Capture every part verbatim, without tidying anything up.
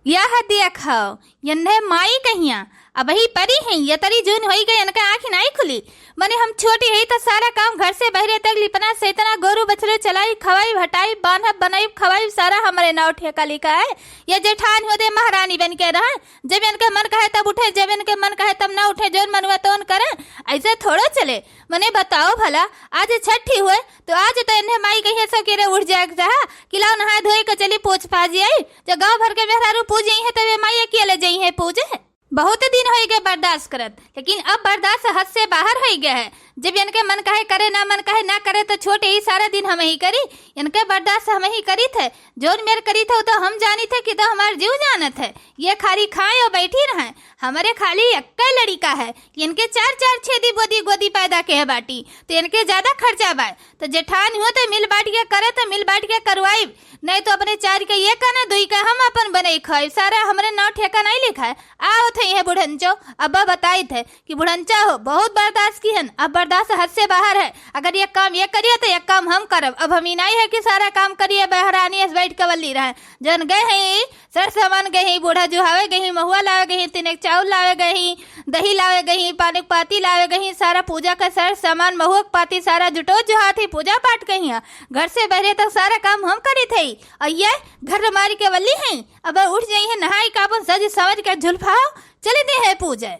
यह देख हो, यन्हे माई कहिया, अबही परी हैं, ये तरी जून होई गई, इनका आँखी नाई खुली। मने हम छोटी हई त सारा काम घर से बहरे तक लिपना, सैतना, गोरू बछरू चलाई, खवाई, भटाई, बान्हब, बनाई, खवाई, सारा हमरे नाव ठेका लिखा है। ये जेठान होते महारानी बन के रहे, जब इनके मन कहे तब उठे, जब इनके मन कहे तब ना उठे, जौन मनवा तौन करे, ऐसे थोड़ो चले। मने बताओ भला, आज छठी हुए तो आज तो इन्हें माई कहिए सकेरे उठ जाए के चाहा कि लाओ नहाए धोए के चली पूछ पाजी आई। जो गाँव भर के मेहरारू पूजे ही है तब ये माई अकेले जई है पूजे। बहुत दिन होई गए बर्दाश्त करत, लेकिन अब बर्दाश्त हद से बाहर होई गए है। जब इनके मन कहे करे, ना मन कहे ना करे, तो छोटे ही सारा दिन हम ही करी। इनके बर्दाश्त हम ही करी थे, जौन मेर करी थे, वो तो हम जानी थे कि तो हमार जीव जानत है। ये खाली खाए और बैठी रहे। हमारे खाली एक्के लड़िका है, इनके चार चार छेदी बोदी गोदी पैदा के है बाटी, तो इनके ज्यादा खर्चा बा। तो जेठान हो तो मिल बांट के करे, तो मिल बांट के करवाई, नहीं तो अपने चार के ये कहना, दुई के हम अपन बने खाई, सारा हमरे नाव ठेका नहीं लिखा है। आओ थे ये बुढ़ंचो, अब्बा बताई थे कि बुढ़ंचा हो, बहुत बर्दाश्त की हन, अब बर्दाश्त हद से बाहर है। अगर ये काम ये करिए तो ये काम हम करब। अब हम ही नहीं है कि सारा काम करिए, बहरानी ऐसे बैठ के वल्ली रहे। जन गए हैं सर सामान गए ही, बूढ़ा जुहावे गए ही, महुआ लावे गए ही, तीन एक चाउर लावे गए ही, दही लावे गए ही, पानक पाती लावे गए ही, सारा पूजा का सर सामान महुआ के पाती सारा जुटो जुहात ही, पूजा पाठ गए ही। घर से बहरे तक सारा काम हम करी थे। और ये घर मारी के वल्ली हैं, अब उठ जाई है नहाई का अपन सज सवर के झुलफाओ चले दे है पूजे।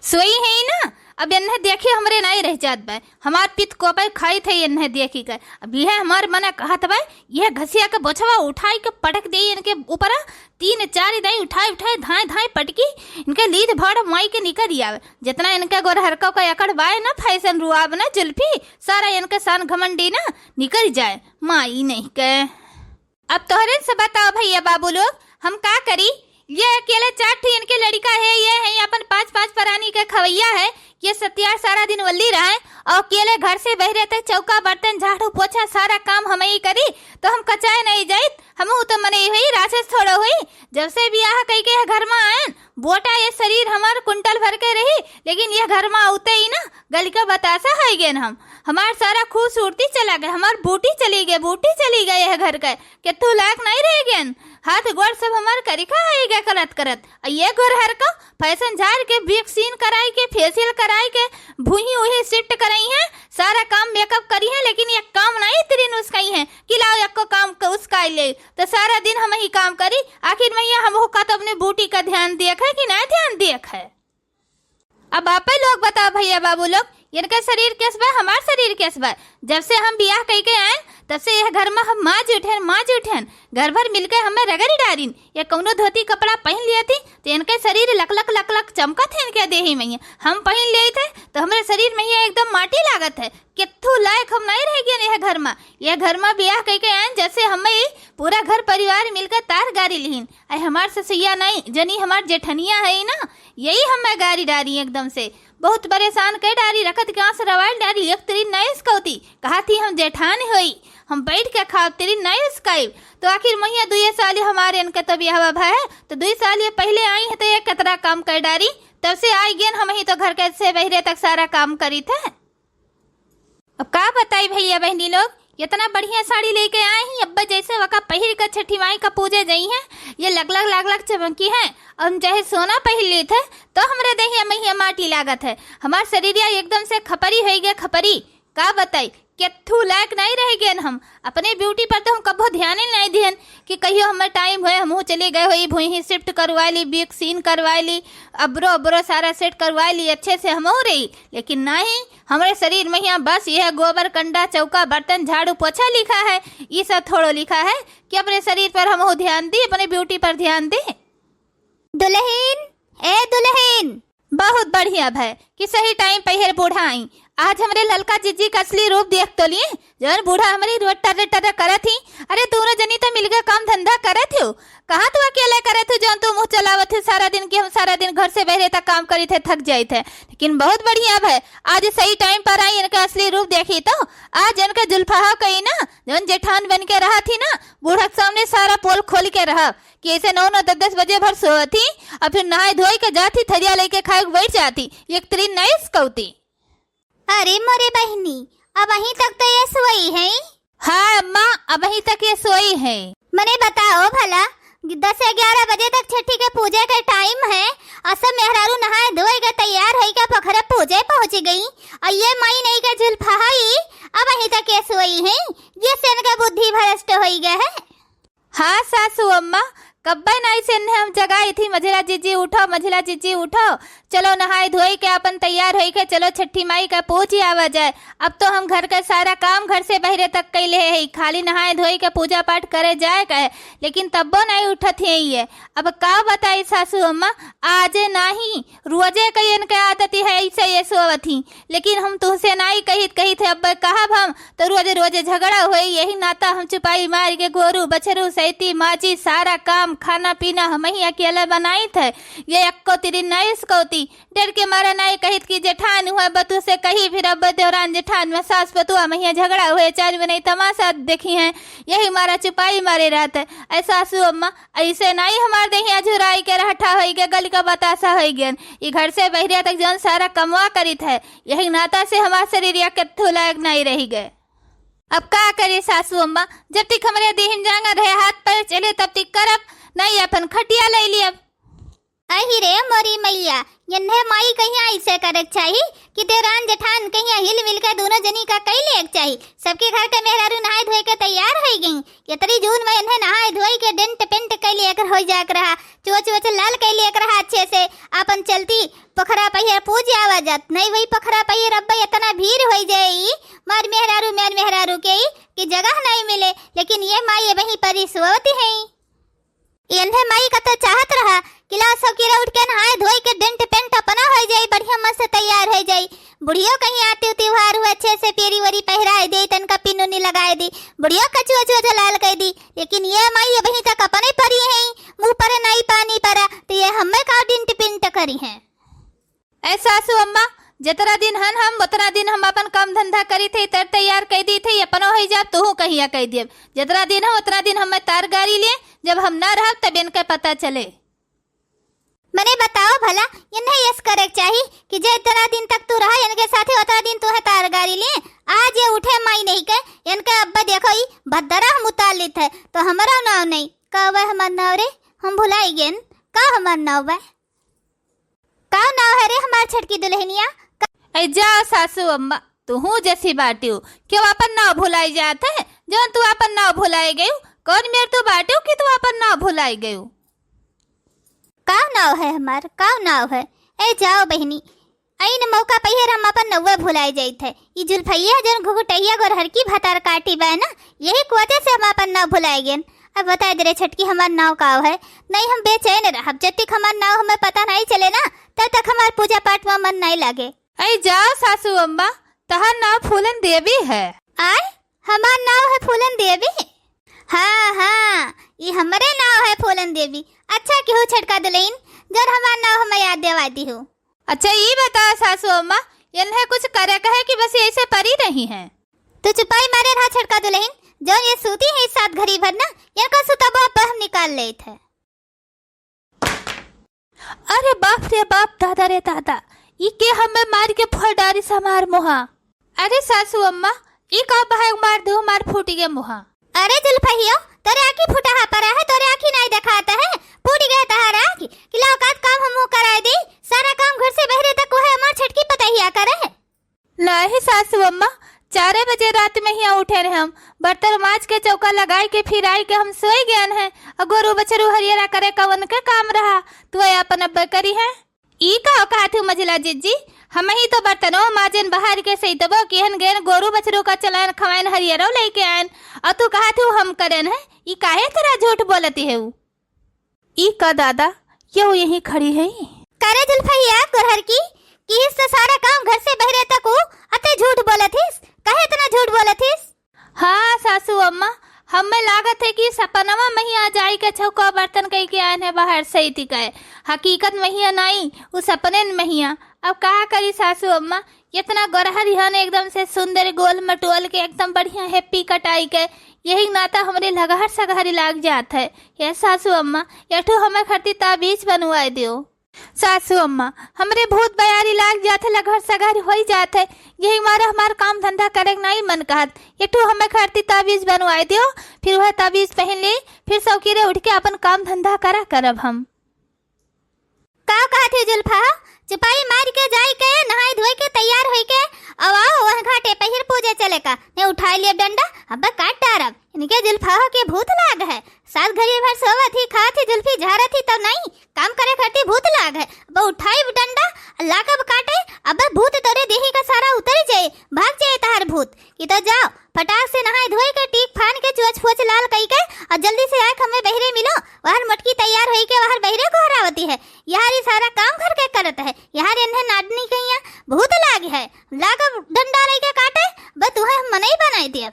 सोई है ही ना, अब एन्हे देखी हमरे नाई रह जात बा। हमार पित कोपे खाई थे एन्हे देखी के। अब यह हमार मना कहत बा, यह घसिया के बोझवा उठाई के पटक दे इनके ऊपर। तीन चार दाई उठाई उठाई धाए धाए पटकी, इनके लीद भाड़ माई के निकर आवे। जितना इनके गोर हरको का अकड़ बाय ना, फैशन रुआब ना जुल्फी, सारा इनके शान घमंडी ना निकर जाए माई नहीं के। अब तोहरे से बताओ भैया बाबू लोग, हम का करी? ये अकेले चार ठो इनके लड़िका है, ये है अपन पाँच पाँच परानी के खवैया है। ये सत्यार सारा दिन वल्ली रहे और अकेले घर से बहरे तक चौका बर्तन झाड़ू पोछा सारा काम हम ही करी, तो हम कचाए नहीं जाइत। हमहू तो मने हुई, राक्षस थोड़ा हुई। जब से बियाह कई के घर में आयन, बोटा ये शरीर हमार कुंटल भर के रही, लेकिन ये घर में आउते ही ना गल के बतासा है गेन हम। हमार सारा खूबसूरती चला गए, हमार बूटी चली गए, बूटी चली गए यह घर के। केतू लायक नहीं रह गेन, हाथ गोड़ सब हमार करिखा है गए करत करत। आ ये गोर हर को फैशन झार के, वैक्सीन कराई के, फेशियल कराई के, भूही उही शिफ्ट कराई है, सारा काम मेकअप करी है, लेकिन ये काम नहीं तेरी नुस्खाई है कि लाओ यक्को काम क-, उसका ले। तो सारा दिन हम ही काम करी, आखिर में ये हम का तो अपने बूटी का ध्यान देख है कि ना ध्यान देख है? अब आपे लोग बताओ भैया बाबू लोग, इनके शरीर केस बा, हमार शरीर केस बा? जब से हम बियाह कई के आए, तब से यह घर में हम माँ जी उठेन, माँ जी उठेन, घर भर मिलके हमें रगड़ी डारिन। ये कौनो धोती कपड़ा पहन लिए थी, तो इनके शरीर लक लक लक लक चमकत है इनके देही में। हम पहन लिए थे, तो हमारे शरीर में ये एकदम माटी लागत है। केथू लायक हम नहीं रह गए यह घर में। यह घर में बियाह कई के आए, जैसे हमें पूरा घर परिवार मिलकर तार गारी लिहिन। आई हमार ससुइया नहीं, जनी हमार जेठनिया है ना, यही हमें गारी डारी एकदम से। बहुत परेशान के डारी, रखत के आंस रवाइल डारी, एक तरी नहीं उसकौती। कहा थी हम जेठान होई, हम बैठ के खाओ, तरी नहीं उसकाई। तो आखिर महिया दुए साल हमारे इनके तो बियाह भा है, तो दुई साल ये पहले आई है तो ये कतरा काम कर डारी, तब से आई गेन हम ही तो घर के से बहरे तक सारा काम करी थे। अब का बताई भैया बहनी लोग, इतना बढ़िया साड़ी लेके आए हैं, अब्बा जैसे वका पहिर के छठी माई का पूजे जाई हैं, ये लग लग लग लग चमकी हैं। और हम चाहे सोना पहिर लेत है, तो हमरे देहिया में ही माटी लागत है। हमार शरीरिया एकदम से खपरी होई गए, खपरी। का बताई, केथू लायक नहीं रह गए हम। अपने ब्यूटी पर तो हम कबो ध्यान ही नहीं दिहन कि कहियो हमार टाइम होए, हमहू चले गए होई, भूही शिफ्ट करवा ली, वैक्सीन करवा ली, अब्रो अब्रो सारा सेट करवा ली, अच्छे से हमहू रही। लेकिन नहीं, हमरे शरीर में हियाँ बस यह गोबर, कंडा, चौका, बर्तन, झाड़ू, पोछा लिखा है। ई सब थोड़ो लिखा है कि अपने शरीर पर हमहू ध्यान दी, अपने ब्यूटी पर ध्यान दी। दुल्हन, ए दुल्हन। बहुत बढ़िया भय कि सही टाइम पे हेर बूढ़ा आई। आज हमरे ललका जिज्जी का असली रूप देख तो लिए, जौन बूढ़ा हमरी रोज टर्र टर्र करत ही। अरे दोनों जनी तो मिलके काम धंधा करत हो, कहाँ तू अकेले करे थे, जौन तू मुँह चलावत थे सारा दिन, कि हम सारा दिन घर से बहरे तक काम करी थे, थक जाई थे। लेकिन बहुत बढ़िया भय, आज सही टाइम पर आई, इनका असली रूप देखी तो। आज इनका जुल्फा हो कही ना, जौन जेठान बन के रहा थी ना, बूढ़ा के सामने सारा पोल खोल के रहा कि ऐसे नौ नौ दस दस बजे भर सोवत थी, और फिर नहाए धोए के जात थी, थरिया लेके खाए के बैठ जाती, एक तरी नहीं सकौती। अरे मोरे बहिनी, अबहीं तक तो ये सोई है। हाँ अम्मा, अबहीं तक ये सोई है। मने बताओ भला, दस ग्यारह बजे तक छठी के पूजे के टाइम है, अउ सब मेहरारू नहाए धोए के तैयार होई के पोखरे पूजे पहुँची गई, अउ ये माई नहीं के झुलफाई अबहीं तक ये सोई है, ये से इनके बुद्धि भ्रष्ट होई गए है। हाँ सासू अम्मा, कब्बे नाई से इन्हें हम जगाई थी, "मझिला जिज्जी उठो, मझिला जिज्जी उठो, चलो नहाए धोई के अपन तैयार होई के चलो छठी माई का पूजी आवा जाए।" अब तो हम घर का सारा काम घर से बहरे तक कैले है, खाली नहाए धोई के पूजा पाठ करे जाए का है, लेकिन तब्बो नाई उठत है ये। अब का बताई सासू अम्मा, आजे नाही, रोजे कई इनके आदत है ऐसे ये सोवत ही, लेकिन हम तुहसे नाई कहित, कहित है, अब कहब हम तो रोजे रोजे झगड़ा होई, यही नाता हम चुपाई मार के गोरू, बछरू, सैती, माजी, सारा काम, खाना पीना हम ही अकेले बनाइत है। ये अक्को तिरी नाई उसकौती, डर के मारे नाई कहित कि जेठान हुआ बतू से कही, फिर अब देवरान जेठान में सास पतुआ महिया झगड़ा हुए, चार में नहीं तमाशा देखी हैं, यही मारा चुपाई मारे रहत है। ऐ सासू अम्मा, ऐसे नाई हमार देहिया झुराई के रहठा होई गए, गल का बतासा होई गए। ई घर से बहरिया तक जौन सारा कमवा करित है, यही नाता से हमार शरीर या कत्थू लायक नाई रही गए। अब का करे सासू अम्मा, जब तक हमरे देहिन जांगर है, हाथ पैर चले, तब तक करब, नाई अपन खटिया ले लियब। अहि रे मोरी मैया, यन्हे माई कहिया ऐसे करे के चाही कि देवरान जेठान कहिया हिल मिल के दोनों जनी का कई लेक चाही। सबके घर के मेहरारू नहाए धोए के तैयार होई गई। यतरी जून में यन्हे नहाए धोए के डेंट पेंट कई लेक होई जाक रहा, चोच वोच लाल कई लेक रहा अच्छे से। अपन चलती पोखरा पहियर पूज आवा जात, नहीं वही पोखरा पहियर अब्बा इतना भीड़ होई जाई, मार मेहरारू, मार मेहरारू के कि जगह नहीं मिले। लेकिन ये माई वहीं परी सोवती है। एन्हे माई का तो चाहत रहा कि ला सौकिरा उठ के नहाए धोई के डेंट पेंट अपना होई जाई, बढ़िया मस्त तैयार होई जाई। बुढ़ियो कहीं आती उती त्योहार हुआ अच्छे से पेरी वरी पहिराए दे, तनका पिन्नुनी लगाए दी, बुढ़ियो कचुआ चुआ जलाल कर दी। लेकिन ये माई अबहीं तक अपने परी हैं, मुँह पर नाई पानी परा, तो ये हमें का डेंट पेंट करी हैं। ऐ सासू अम्मा, जतरा दिन हन हम, उतना दिन हम अपन काम धंधा करी थे, तर तैयार कई दी थे, अपनो होई जाब, तुहू कहिया कई दियब। जतरा दिन हम, उतना दिन हमें तार गारी ले, जब हम ना रहब, तब इनके पता चले। मने बताओ भला, इन्हें यस करे के चाही कि जे इतना दिन तक तू रहा इनके साथे, उतना दिन तू है तार गारी ले। आज ये उठे माई नहीं के, इनके अब्बा देखो, ई भद्दरा हम उतार लेत है, तो हमारा नाव नहीं। का वह हमार नाव रे? हम भुलाई गेन। का हमार नाव बा? का नाव है रे हमार छटकी दुल्हनिया? का ऐ जा सासू अम्मा, तुहू जैसी बाटियो, क्यों अपन नाव भुलाई जात है? जौन तू अपन नाव भुलाई गयू, कौन मेर तू बाटियो कि तू अपन नाव भुलाई गयू? का नाव है हमार, का नाव है? ए जाओ बहिनी, ऐन मौका पहियर हम अपन नौवे भुलाई जाइत है। ई जुल्फैया जौन घुघुटैया गोरहर की भतार काटी बा ना, यही कुवते से हम अपन नाव भुलाई गेन। अब बताए दे रे छटकी, हमार नाव काव है? नहीं, हम बेचैन रहब, जब तक हमार नाव हमें पता नहीं चले ना, तब तक हमार पूजा पाठ में मन नहीं लागे। ऐ जाओ सासू अम्मा, तहार नाव फूलन देवी है। आय, हमार नाव है फूलन देवी? हाँ, हाँ, ई हमरे नाव है फूलन देवी। अच्छा केहू छटका दुलहिन, जौन हमार नाव हमें याद देवा दिहू। अच्छा ई बताओ सासू अम्मा, इन्हें कुछ करे कहे कि बस ऐसे परी रही हैं? तू चुपाई मारे रहा छटका दुलहिन, जौन ये सूती है सात घड़ी भर ना, इनका सुतबो अब हम निकाल लेत है। अरे बाप रे बाप, दादा रे दादा, ई के हमें मार के फोड़ डारी हमार मुहा। अरे सासू अम्मा, ई का बहाय मार दो, हमार फूटी के मुहा। अरे जुल्फहियो, तोरे आँखी फूटा हा परा है, तोरे आँखी नहीं देखाता है, फूटी गए तहार आँखी। कि ला औकात काम हम कराए दी, सारा काम घर से बहरे तक वह हमार छटकी पतहिया करे। नाही सासू अम्मा, चारे बजे रात में हियाँ उठे रहे हम, बर्तन माज के चौका लगाए के फिर आई के हम सोई गयन है। अ गोरू बछरू हरियरा करे का उनके काम रहा, तू अपन अब्बे करी है। ई का कहत हूँ मझिला जिज्जी, हम ही तो बर्तनो माजन बहार के सही तबो किहन गेन गोरू बछरू का चलायन खवायन हरियरो लेके आयन, अ तू कहत हूँ हम करेन है, ई काहे तरह झूठ बोलती है ऊ? ई का दादा, केहू यहीं खड़ी है? करे जुल्फैया गोरहर की, किहिस तो सारा काम घर से बहरे तक ऊ, अते झूठ बोलत हिस, काहे इतना झूठ बोलत हिस? हाँ सासू अम्मा, हमें लागत है कि सपनवा महिया जाई के चौका बर्तन कई के आयन है बाहर से इतिकाए। हकीकत महिया नाई, उ सपनेन महिया। अब का करी सासू अम्मा, इतना गोरहर हन एकदम से सुंदर गोल मटोल के एकदम बढ़िया हेप्पी कटाई के, यही नाता हमरे लगहर सगहरी लाग जात है। ये सासू अम्मा, एठू हमें खरती ताबीज बनवाए दियो। सासू अम्मा, हमरे भूत बयारी लाग जात है, लगहर सगहर होई जात है, यही मारे हमार काम धंधा करे के नाई मन कहत। एक ठो हमें खरती ताबीज बनवाए दियो, फिर वह ताबीज पहन ले, फिर सौकीरे उठ के अपन काम धंधा करा करब हम। का कहत है जुल्फा? चुपाई मार के जाई के, नहाई धोई के, तैयार होई के, अब आओ वह घाटे पहिर पूजे चले का, नहीं उठाई लेब डंडा, अब काट डारब। इनके जुल्फा हो के भूत लाग है, सात घड़ी भर सोवत ही, खात ही, जुल्फी झारत ही, तब नहीं काम करे खरती भूत लाग है। अब उठाई डंडा, लागब काटे, अब भूत तोरे देही का सारा उतर जाए, भाग जाए तहार भूत। कि तो जाओ, फटाक से नहाए धोए के, टीक फान के, चोच फोच लाल कई के, और जल्दी से आए हमें बहिरे मिलो। वहर मोटकी तैयार होई के वहर बहिरे गोहरावती है। यहार ई सारा काम घर के करत है, यहार इन्हें नाडनी कहिया भूत लाग है। लागब डंडा लई के काटे, बस तुहे हम मनई बनाई देब।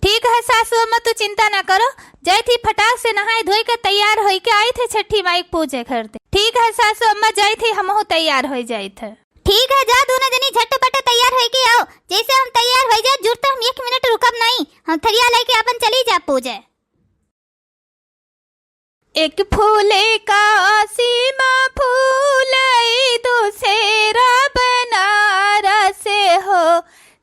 ठीक है सासू अम्मा, तू चिंता ना करो, जाई थी फटाक से नहाए धोई के तैयार होई के आई थे छठी माई के पूजे खरते। ठीक है सासू अम्मा, जाई थी हमहू तैयार होई जाई थे। ठीक है, जा दोनों जनी झटपट तैयार होई के आओ, जैसे हम तैयार होई जाए जुरत हम एक मिनट रुकब नहीं, हम थरिया लेके अपन चली जा पूजे। एक फूले काशी मा फूले दूसरा बनारस हो,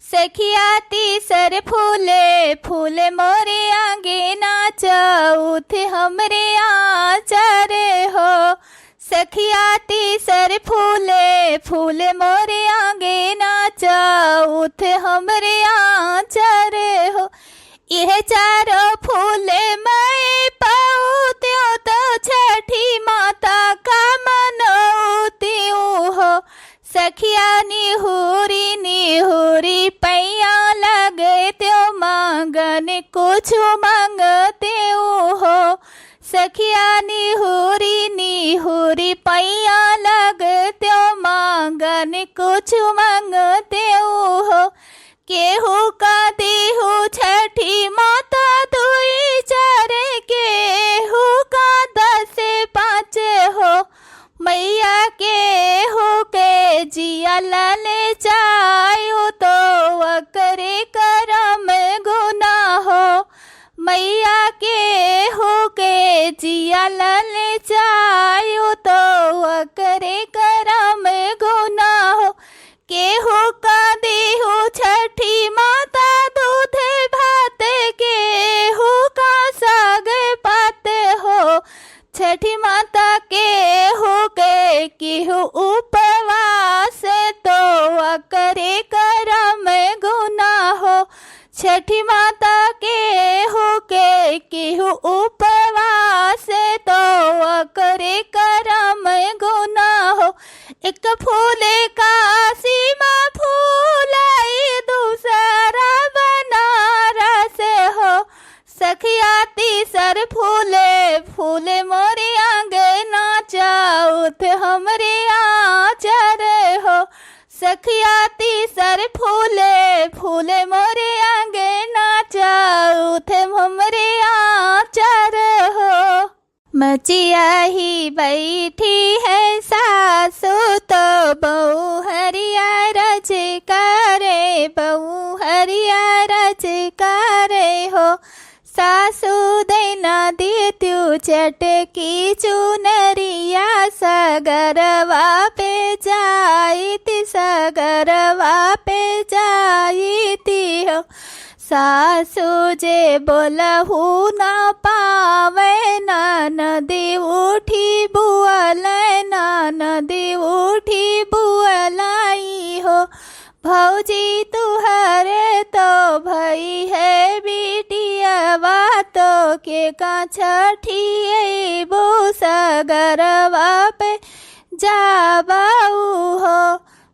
सखिया तीसर फूले फूले मोरे आंगना चौथ हमरे आचर हो। सखिया तीसर फूले फूले मोरे आंगना चौथ हमरे आचर हो। यह चारों फूले मैं पाऊँ त्यों तो छठी माता का मनौती हो। सखिया निहुरी निहुरी पैया लगे त्यों मांगन कुछ मांगते हो। सखिया निहुरी निहुरी पैया लगे त्यों मांगन कुछ मांगते हो। केहू का देहू छठी माता दुई चार, केहू का दस पाँच हो। मैया केहू के जिया ललचायो तो ओकरे करम गुना हो। मैया केहू के जिया ललचायो तो ओकरे करम गुना हो। केहू का देहू छठी माता दूध भात, केहू का साग पात हो। छठी माता केहू के केहू उपवास तो ओकरे करम गुना हो। छठी माता केहू के केहू उपवास तो ओकरे करम गुना हो। एक फूले काशी मा फूले दूसरा बनारस हो। सखिया तीसर फूले फूले मोरे आंगना चौथ हमरे आचर हो। सखिया तीसर फूले फूले मोरे आंगना चौथ हमरे आचर हो। मचिया ही बैठी है सासू तो बहू हरिया रज करे, बहू हरिया रज करे हो। सासू दैना देत्यू चटकी चुनरिया, सगरवा पे जाइत, सगरवा पे जाइत हो। सासू जे बोलहु ना पावे, ननदी उठी बुअले, ननदी उठी बुअलाई हो। भौजी तुहरे तो भई है बिटियवा, तो के का छठी अइबू सगरवा पे जाबऊ हो।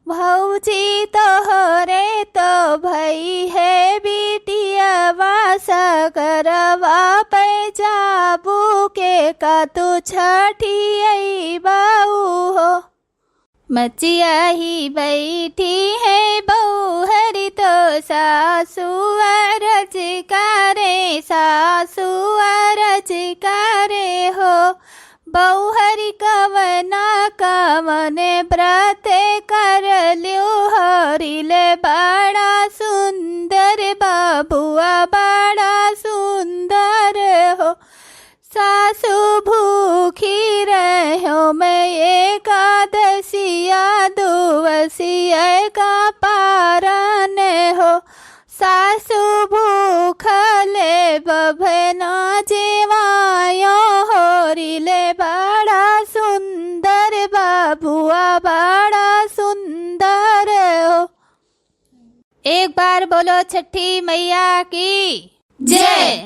भौजी तोहरे तो भई है बिटियवा, सगरवा पे जाबू के का तू छठी अइबऊ हो। मचिया ही बैठी है बउहरी तो सासू अरज करे, सासू अरज करे हो। बउहरी कवना कवन व्रत कर ल्यो, हरिले बड़ा सुंदर बबुआ, बड़ा सुंदर हो। सासू भूखी रह्यो मैं जय का पारन हो, सासु भूखले बभना जेवायो होरी ले, बड़ा सुंदर बबुआ, बड़ा सुंदर हो। एक बार बोलो छठी मैया की जय।